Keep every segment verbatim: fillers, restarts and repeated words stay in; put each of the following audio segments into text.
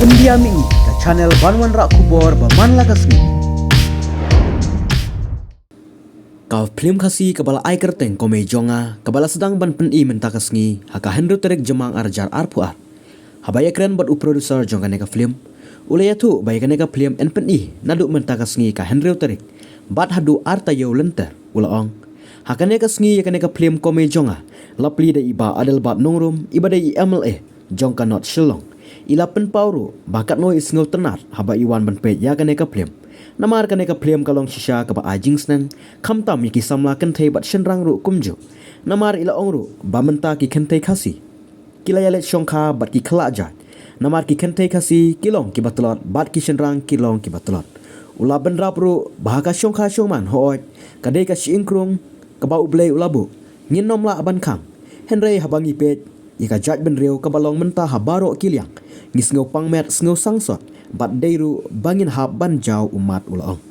India Mihngi, ka channel ban wanrah khubor ba man la ka sngi. Ka phlim Khasi kaba la ai kyrteng Ko Mei Jong Nga, kaba la sdang ban pyni mynta ka sngi ha ka hynriew tarik Jymmang ar hajar arphew ar. Haba ïakren bad u producer jong kane ka phlim, u la ïathuh ba ïa kane ka phlim yn pyni naduh mynta ka sngi ka hynriew tarik bad haduh ar taïew lynter. U la ong, ha kane ka sngi ïa kane ka phlim Ko Mei Jong Nga la plie da i Bah Adelbert Nongrum, iba dei i M L A jong ka North Shillong. I la pynpaw ruh ba katno i sngewtynnat haba i wan ban peit ïa kane ka phlim. Namar kane ka phlim ka long shisha kaba ai jingsneng, khamtam ïa ki samla kynthei bad shynrang ruh kumjuh. Namar i la ong ruh ba mynta ki kynthei Khasi ki la ïaleit shongkha bad ki khlad jait. Namar ki kynthei Khasi ki long kiba tlot bad ki shynrang ki long kiba tlot. U la bynrap ruh ba ha ka shongkha shongman, hooid, ka dei ka shyieng krung kaba U Blei u la buh, ngin nym lah ban khang. Hynrei haba ngi peit ïa ka jaitbynriew kaba long mynta ha baroh ki liang, ngi sngew pang met, sngew sangsot, bad dei ruh ba ngin hap ban jaw ummat, u la ong.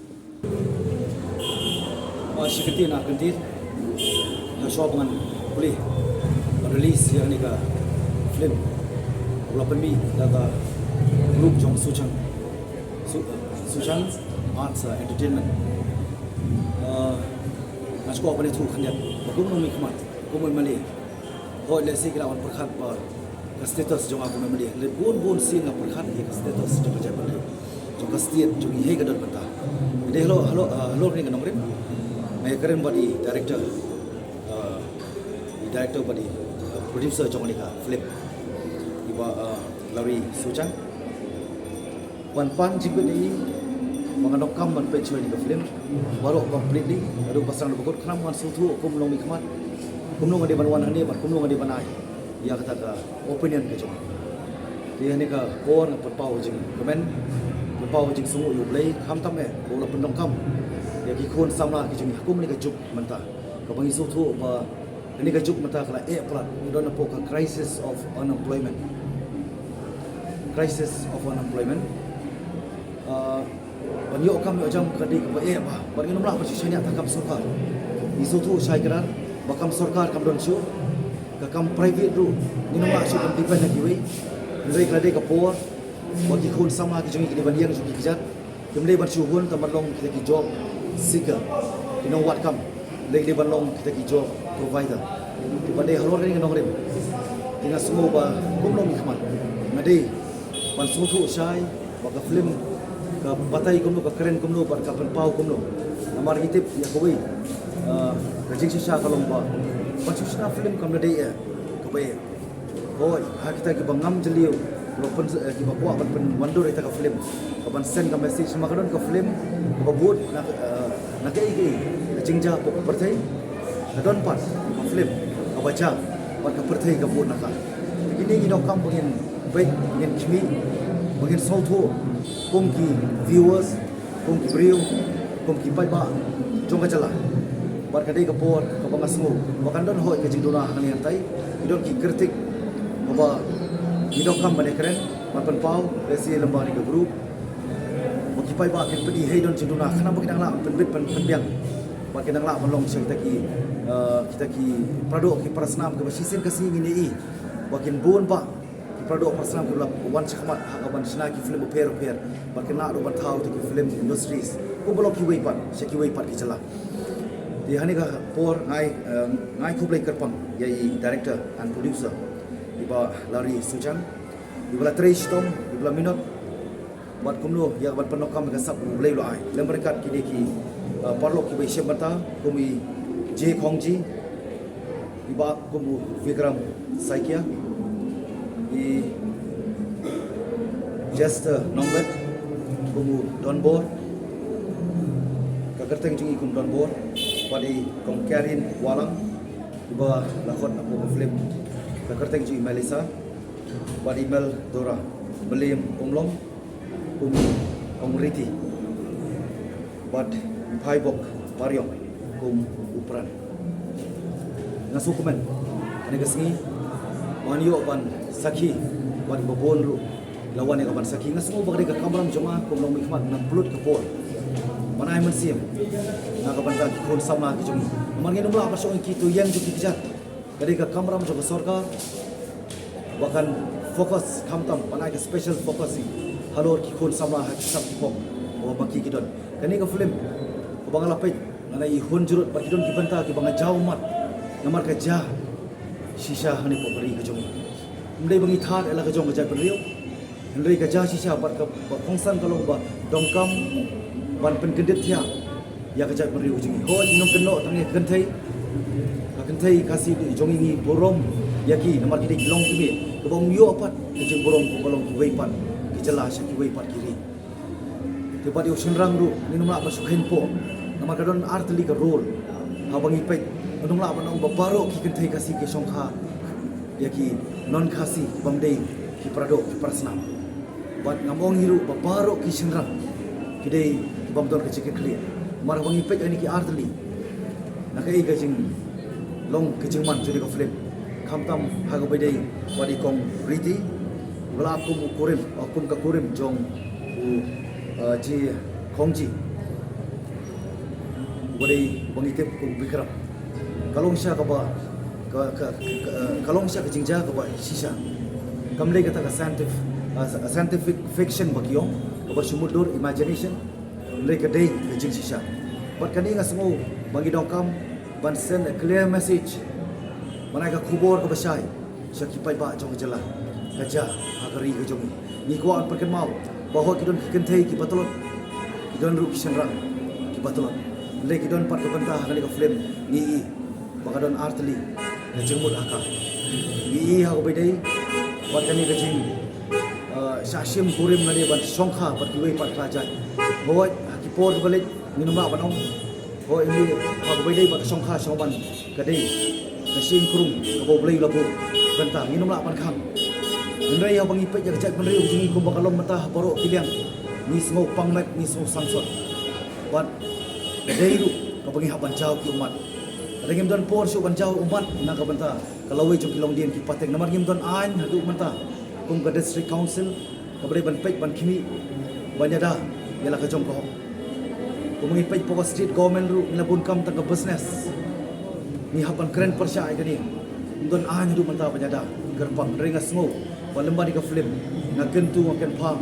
Ba shi kyntien ar kyntien, nga shuwa ba ngan pule ban release ïa kane ka film ba la pynmih da ka group jong Suchang, Su-, Suchang Arts, uh, Entertainment. Uh, nga shuwa ban ïathuh khyndiat ba kum u nongmihkhmat, kum u M L A, hooid, lehse ki la wan pyrkhat ba ka status jong nga kum u M L A. Lehse bun bun sien nga pyrkhat ïa ka status jong ka jaitbynriew, jong ka state, jong ngi hi ka don bynta. Dei halor, halor, ah, halor kane ka nongrim, nga ïakren bad i director, ah, i director bad i, ah, producer jong kane ka film, i Bah, ah, Larry Suchang. Ban pan jingkut ïa i ba nga donkam ban peit shuwa ïa ka film baroh completely. Haduh ba sdang da ba kut, khnang ban sngewthuh kum u nongmihkhmat kumno nga dei ban wan hangne bad kumno nga dei ban ai ïa kata ka opinion ka jong nga. Te ha kane ka por nga pynpaw jingkmen, pynpaw jingsngewnguh ïa U Blei, khamtam eh ba u la pyndonkam ïa ki khun samla ki jong ngi ha kum kane ka juk mynta kaba ngi sngewthuh ba kane ka juk mynta ka la eh palat, ngi don hapoh ka crisis of unemployment. Crisis of unemployment. Ah, ban ïoh kam ïoh jam ka dei kaba eh bha, bad ngin ym lah ban shu shaniah tang kam sorkar. Ngi sngewthuh shai kdar ba kam sorkar kam don shuh, ka kam private ruh ngin ym lah shuh ban depend ha kiwei. Hynrei ka la dei ka por ba ki khun samla ki jong ngi ki dei ban ïeng shuh ki kjat. Kim dei ban shu hun tang ban long kita ki job seeker, ki nongwad kam, lei ki dei ban long kita ki job provider. Te ban dei halor kane ka nongrim, te nga sngew ba kum u nongmihkhmat nga dei ban sngewthuh shai ba ka film ka batai kumno, ka kren kumno bad ka pynpaw kumno. Namar ngi tip ïa kawei, ah, ka jingshisha ka long ba ban shu shna film kam da dei eh kaba eh. Hooid, ha kita kiba ngam jylliew, kiba pyn-, eh, kiba kwah ban pynwandur ïa kata ka film, ka ban send ka message, namar ka don ka film kaba bud na, eh, na kaei kaei ka jingjia hapoh ka pyrthei, ka don pat ka film kaba jia bad ka pyrthei ka bud na ka. Te kine ngi donkam ba ngin peit, ngin khmih, ba ngin sngewthuh kum ki viewers, kum ki briew, kum ki paidbah jong ka jylla. Bad ka dei ka por kaba nga sngew ba kan don hooid ka jingduna hangne hangtai, ki don ki kritik kaba ngi donkam ban ïakren, ban pynpaw, lehse lyngba kane ka group, ba ki paidbah kin pyni, hei, don jingduna, khnang ba kin nang lah ban pynbit, ban pynbiang, ba kin nang lah ban long sha kita ki, eh, kita ki paradoh, ki parasnam kiba shisien ka sngi ngin ïohi ba kin bun bha ki paradoh parasnam kiba la wan shakhmat ha ka ban shna ki film bapher bapher, ba kin lah ruh ban thaw ïa ki film industries, kumba long kiwei pat sha kiwei pat ki jylla. Te ha kane ka por nga ai, eh, nga ai khublei kyrpang ïa i director and producer, i Bah Larry Suchang, iba la trei shitom, iba la minot bad kumno ïa ka ban pyndonkam ïa ka sap U Blei u la ai. Lem ryngkat kine ki, uh, paralok kiba ïashim bynta, kum i J Khongji, i Bah, kum u Vikram Saikia, i Jester Nongbet, kum u Donbor, ka kyrteng jong i kum Donbor, bad i Kong Karen Wahlang, iba la khot hapoh ka film, ka kyrteng jong i Melissa, bad i Mel Dora, Meliam Umlong, kum Ong Riti, bad Phaibok Pariong kum u Pran. Nga sngewkmen kane ka sngi ba ngan ïoh ban sakhi, bad ba bun ruh la wan ïa ka ban sakhi. Nga sngew ba ka dei ka kamram jong nga kum u nongmihkhmat, ngan pynlut ka por ban ai mynsiem na ka bynta ki khun samla ki jong ngi. Namar ngin ym lah ban shong ïa ki to ïeng jong ki kjat. Ka dei ka kamram jong ka sorkar ba kan focus, khamtam ban ai ka special focus hi halor ki khun samla ha ki sap ki pom ba ma ki ki don. Kane ka film kaba nga la peit, nga la ïohi jurut ba ki don ki bynta kiba nga jaw ummat namar ka jia shisha hangne hapoh ka ri ka jong ngi. Ym dei ba ngi thad ïa la ka jong ka jaitbynriew, hynrei ka jia shisha bad kaba kongsan ka long ba donkam ban pynkyndit thiah ïa ka jaitbynriew jong ngi. Hooid, ngi ym kynnoh tang ïa ka kynthei, ka kynthei Khasi jong ngi, ngi burom ïa ki namar ki dei ki longkmie kaba ym ïoh pat ka jingburom kaba long kiwei pat ki jylla sha kiwei pat ki ri. Te bad ïa u shynrang ruh ngim lah ban shu kheiñ poh namar ka don artylli ka role. Haba ngi peit, ngim lah ban ong ba baroh ki kynthei Khasi ki shongkha ïa ki non Khasi bym dei ki para doh ki para snam. Bad ngam ong hi ruh ba baroh ki shynrang ki dei ki bym don ka jingkitkhlieh. Namar haba ngi peit ïa kine ki artylli, na kaei ka jinglong ka jingman jong kane ka film, khamtam ha kaba ïadei bad i Kong Riti, ba la kum u kurim, uh, kum ka kurim jong u, uh, Ji Khongji, uba dei uba ngi tip kum u Bikram. Ka long shisha kaba, ka, ka, ka, ka long shisha ka jingjia kaba shisha. Kam dei kata ka scientific, uh, scientific fiction ba ki ong, kaba shu mutdur imagination. Hynrei ka dei ka jingshisha. Bad kane nga sngew ba ngi donkam ban send a clear message, ban ai ka khubor kaba shai sha ki paidbah jong ka jylla. Ka jia ha ka ri ka jong ngi. Ngi kwah ban pynkynmaw ba hooid ki don ki kynthei kiba tlot, ki don ruh ki shynrang kiba tlot, hynrei ki don pat ka bynta ha kane ka film. Ngi i ba ka don artylli ka jingmut ha ka. Ngi i ha kaba ïadei bad kane ka jing, uh, shah shim kurim lane ban shongkha bad kiwei pat ki jait. Hooid, ha ki por kiba leit ngin ym lah ban ong, hooid, ngi ha kaba ïadei bad ka shongkha shongman ka dei ka shyieng krung kaba U Blei u la buh bynta, ngin ym lah ban khang. Hynrei haba ngi peit ïa ka jaitbynriew jong ngi kumba ka long mynta ha baroh ki liang, ngi sngew pang met, ngi sngew sangsot. Bad ka dei ruh kaba ngi hap ban jaw ki ummat. Lada ngim don por shuh ban jaw ummat na ka bynta ka lawei jong ki longdien ki pateng, namar ngim don aiñ haduh mynta kum ka District Council kaba dei ban peit, ban khmih, ban ïada ïa la ka jong ka hok. Kumba ngi peit hapoh ka State Government ruh ngi la bun kam tang ka business. Ngi hap ban kren pyrshah ïa kane. Ngim don aiñ haduh mynta ban ïada kyrpang. Hynrei nga sngew ba lem bad ïa ka film, nga kyntu, nga kynpham,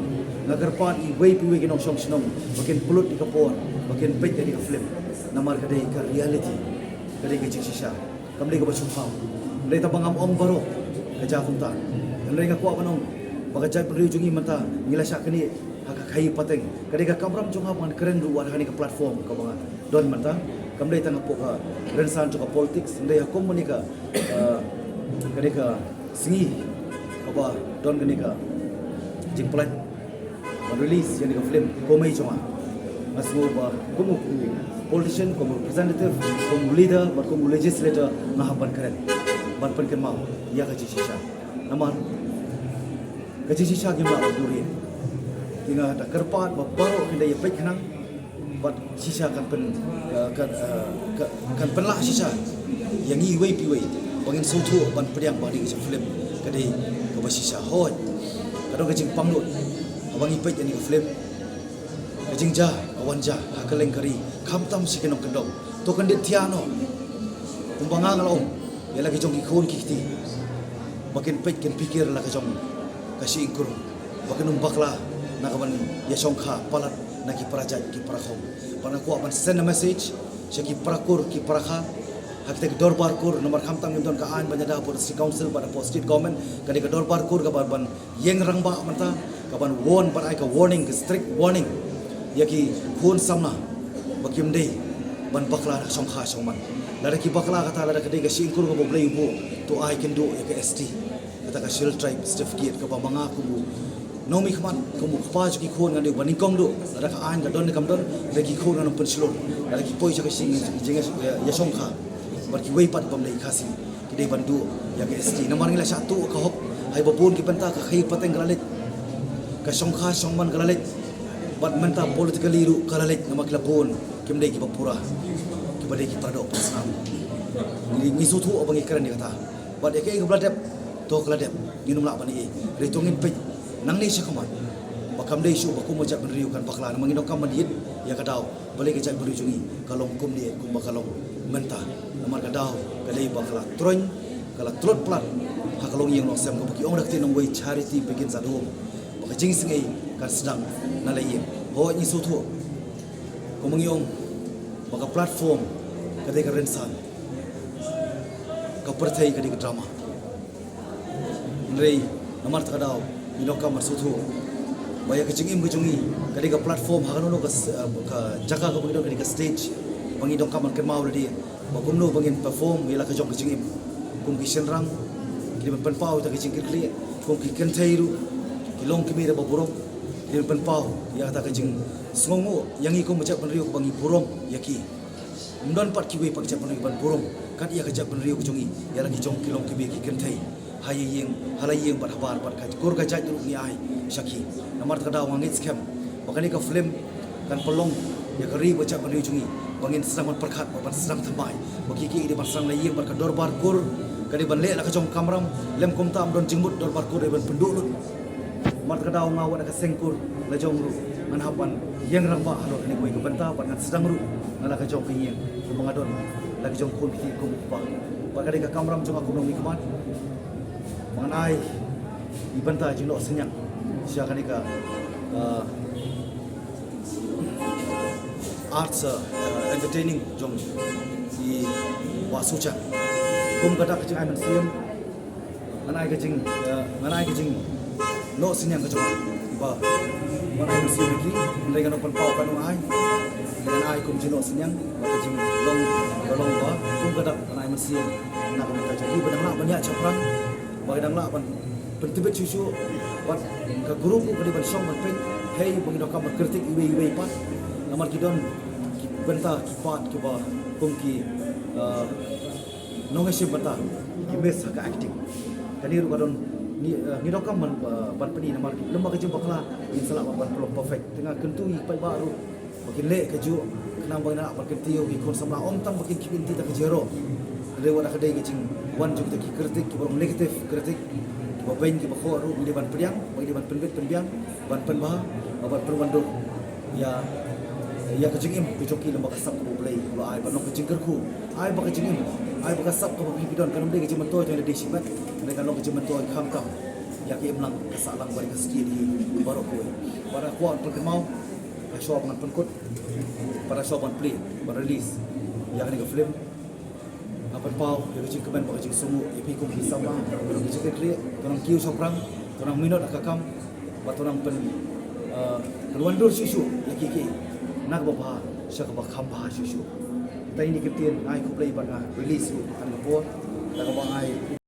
nga kyrpad ïa iwei pa iwei ki nongshong shnong ba kin pynlut ïa ka por, ba kin peit ïa ka film. Namar ka dei ka reality, ka dei ka jingshisha. Kam dei kaba shu pham. Hynrei tang ba ngam ong baroh ka jia kumta. Hynrei nga kwah ban ong ba ka jaitbynriew jong ngi mynta ngi la shah knieh ha ka khaïi pateng. Ka dei ka kamram jong nga ban kren ruh wat ha kane ka platform kaba nga don mynta. Kam dei tang hapoh ka rynsan jong ka politics, hynrei ha kum kane ka, uh, kane ka sngi kaba don kane ka jingpynlait ban release ïa kane ka film, kumei jong nga. Nga sngew ba kum u politician, kum u representative, kum u leader bad kum u legislator, nga hap ban kren, ban pynkynmaw ïa ka jingshisha. Namar ka jingshisha ngim lah ban buhrieh. Te nga da kyrpad ba baroh kin da ïa peit khnang bad shisha kan pyn, eh, kan, eh, ka-, kan pynlah shisha ïa ngi iwei pa iwei ba ngin sngewthuh ban pdiang ba kane ka film ka dei kaba shisha. Hooid, ka don ka jingpang lut haba ngi peit ïa kane ka film. Ka jingjia ka wan jia ha kylleng ka ri, khamtam sha ki nongkyndong. To kyndit thiah noh, kumba nga nga la ong, ïa la ki jong ki khun ki kti, ba kin peit, kin pyrkhat la ka jong ka shyieng krung, ba kin ym bakla na ka ban ïashongkha palat na ki para jait, ki para khong. Bad nga kwah ban send a message sha ki para kur, ki para kha, ha kita ki dorbar kur, namar khamtam ngim don ka aiñ ban ïada hapoh District Council bad hapoh State Government. Ka dei ka dorbar kur kaba ban ïeng rangbah mynta, ka ban warn, ban ai ka warning, ka strict warning ïa ki khun samla ba kim dei ban bakla da ka shongkha shongman. Lada ki bakla kata, lada ka dei ka shyieng krung kaba U Blei u buh, to ai kynduh ïa ka S T, kata ka Scheduled Tribe certificate, kaba ma nga kum u nongmihkhmat, kum u kpa jong ki khun, ngan ïoh ban nyngkong duh lada ka aiñ ka don ne kam don. Lada ki khun ngan ym pynshlur, lada ki poi sha ka shyieng, jing, ïa, ïashongkha bad kiwei pat bym dei Khasi, ki dei ban duh ïa ka S T. Namar ngi la shah tuh ka hok ha iba bun ki bynta, ka khaïi pateng ka la leit, ka shongkha shongman ka la leit, bad mynta politically ruh ka la leit, namar ki la bun kim dei kiba pura, kiba dei ki para doh para snam. Ngi, ngi sngewthuh ba ngi kren ïa kata. Bad ïa kaei kaba la dep, to ka la dep, ngin ym lah ban ïa. Hynrei to ngin peit nangne shakhmat ba kam dei shuh ba kum ka jaitbynriew kan bakla, namar ngi donkam ban ïit ïa ka daw. Balei ka jaitbynriew jong ngi ka long kumne kumba ka long mynta? Namar ka daw ka dei ba ka la troiñ, ka la tlot palat, Ha ka longïing longsem kaba ki ong da ka ktien nongwei, charity begins at home. Ba ka jingsngewsih kan sdang na la ïing. Hooid, ngi sngewthuh. Kumba ngi ong ba ka platform ka dei ka rynsan, ka pyrthei ka dei ka drama. Hynrei namar kata ka daw ngi donkam ban sngewthuh ba ïa ka jingim ka jong ngi ka dei ka platform, ha kano kano ka s-, eh, ka jaka kaba ngi don ka dei ka stage ba ngi donkam ban kynmaw lade ba kumno ba ngin perform ïa la ka jong ka jingim. Kum ki shynrang ki dei ban pynpaw ïa ka jingkitkhlieh, kum ki kynthei ruh ki longkmie ba burom ki dei ban pynpaw ïa kata ka jingsngewnguh ïa ngi kum ka jaitbynriew kaba ngi burom ïa ki. Ym don pat kiwei pat ki jaitbynriew ban burom kat ïa ka jaitbynriew ka jong ngi ïa la ki jong ki longkmie ki kynthei. Ha ïing, ha la ïing bad habar bad ka kur ka jait ruh ngi ai sha ki. Namar kata ka daw nga ngeit skhem ba kane ka film kan pynlong ïa ka ri bad jaitbynriew jong ngi ba ngin sdang ban pyrkhat bad ban sdang thymmai ba ki ki dei ban sdang la ïing bad ka dorbar kur ka dei ban leh la ka jong kamram. Lem kumta ym don jingmut, dorbar kur dei ban pynduh lut. Namar kata ka daw nga wat na ka seng kur la jong ruh ngan hap ban ïeng rangbah halor kane kawei ka bynta bad ngan sdang ruh na la ka jong ka ïing kumba nga don la ka jong khun kti kum u kpa. Bad ka dei ka kamram jong nga kum u nongmihkhmat ba ngan ai i bynta jingnoh synñiang sha kane ka, uh, arts, uh, entertaining jong i Wah Sochang. Kum kata ka jingai mynsiem ngan ai ka jing, eh, ngan ai ka jingnoh synñiang ka jong nga ba ngan ai mynsiem ïa ki, hynrei ngan ym pynpaw katno ngan ai. Ngan ai kum jingnoh synñiang bad ka jinglong, ka long ba kum ka dak ngan ai mynsiem na ka bynta jong ki ba dang lah ban ïaid shaphrang, ba dang lah ban pyntbit shuh shuh bad ka group ruh ka dei ban shong ban peit. Hei ba ngi donkam ban critic iwei iwei pat namar ki don ki bynta ki part kiba kum ki, eh, nongïashim bynta ki miss ha ka acting. Kane ruh ka don ngi, eh, ngi donkam ban, eh, ban pyni namar lem bad ka jingbakla ngin sa lah ban pynlong perfect. Te nga kyntu ïa ki paidbah ruh ba kin leh kajuh khnang ba ngin lah ban kyntiew ïa ki khun samla, ym tang ba kin khmih lynti da ka jingïaroh. Hynrei wat la ka dei ka jingwan jong kita ki critic kiba long negative critic, kiba beiñ kiba khoh ruh ngi dei ban pdiang, ba ngi dei ban pynbit pynbiang, ban pynbha, ban pynwandur ïa, ïa ka jingim ka jong ki lem bad ka sap kaba U Blei u la ai, ban long ka jingkyrkhu. Ai ba ka jingim, ai ba ka sap kaba phi phi don kan ym dei ka jingmyntoi tang ïa lade shimet, hynrei kan long ka jingmyntoi khamtam ïa ka imlang ka sahlang bad ka stie hi baroh kawei. Bad nga kwah ban pynkynmaw, ha shuwa ba ngan pynkut bad ha shuwa ban plie ban release ïa kane ka film, nga pynpaw ïa ka jingkmen bad ka jingsngewnguh ïa phi kum ki samla, ïa ka jingkitkhlieh, to nang kiew shaphrang, to nang minot ha ka kam, bad to nang pyn, eh, pynwandur shuh shuh ïa ki ki na kaba bha sha kaba kham bha shuh shuh. Te ine i kyntien nga ai khublei bad nga release ruh ha kane ka por da kaba nga ai